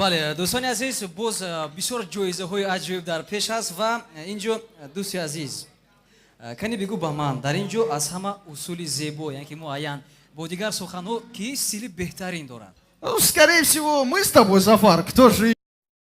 Бале, дӯстони азиз, боз бисёр ҷоизаҳои аҷоиб дар пеш аст ва инҷо, дӯсти азиз, кани бигӯ ба ман, дар ин ҷо аз ҳама усули зебо, яъне ки муайян, бо дигар суханҳо, ки стили беҳтарин дорад? Ну, скорее всего, мы с тобой, Зафар, кто же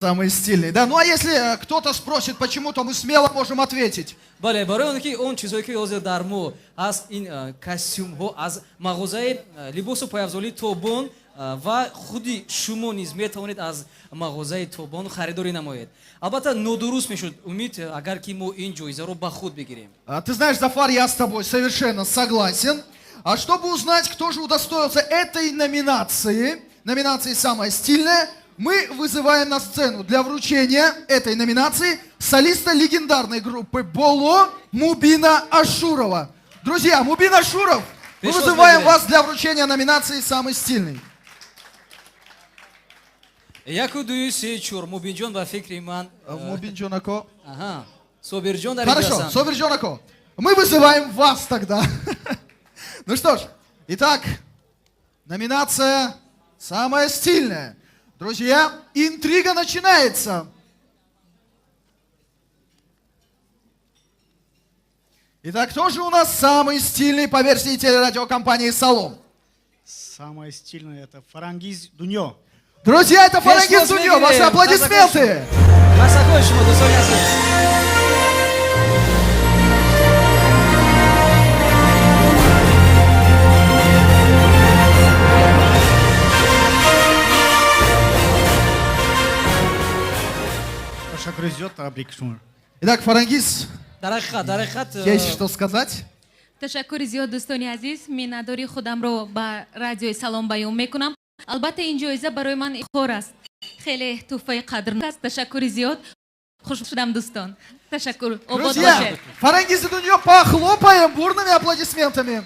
самый стильный, да? Ну, а если кто-то спросит, почему, то мы смело можем ответить. Бале, барои он ки он чизҳое, ки ҳозир дар мо ҳаст, ин костюмҳо аз мағозаи либосу пойафзолии Тобон ва худи шумо низ метавонед аз мағозаи Тобон харидорӣ намоед. Албатта, нодуруст мешуд, Умид, агар ки мо ин ҷоизаро ба худ бигирем. А, ты знаешь, Зафар, я с тобой совершенно согласен. А чтобы узнать, кто же удостоился этой номинации, номинации «Самая стильная», мы вызываем на сцену для вручения этой номинации солиста легендарной группы Боло Мубина Ашурова. Друзья, Мубин Ашуров, мы Пришло вызываем время. Вас для вручения номинации «Самый стильный». Яку, дую, се, чор, Мубинҷон, ба фикри ман. Мубинҷон ако. Аҳа, Собирҷон дар инҷо Хорошо, ҳастанд. Собирҷон ако, мы вызываем вас тогда. Ну что ж, итак, номинация «Самая стильная». Друзья, интрига начинается. Итак, кто же у нас самый стильный по версии телерадиокомпании «Салом»? Самое стильное — это Фарангиз Дуньо. Друзья, это Фарангиз Пешвоз Дуньо. Ваши мегирем. Аплодисменты. Қарсакҳои шумо, дӯстони азиз. Ташаккури зиёд, табрик шумо. Итак, Фарангиз, Дар ҳақиқат есть что сказать? Ташаккури зиёд, дӯстони азиз. Миннатдории худамро ба радиои Салом баён мекунам. Албатта, ин ҷоиза барои ман ифтихор аст, хеле тӯҳфаи қадрнок аст. Ташаккури зиёд, хуш шудам, дӯстон, ташаккур, обод Друзья, бошед. Фарангиз и Дуньо, похлопаем бурными аплодисментами.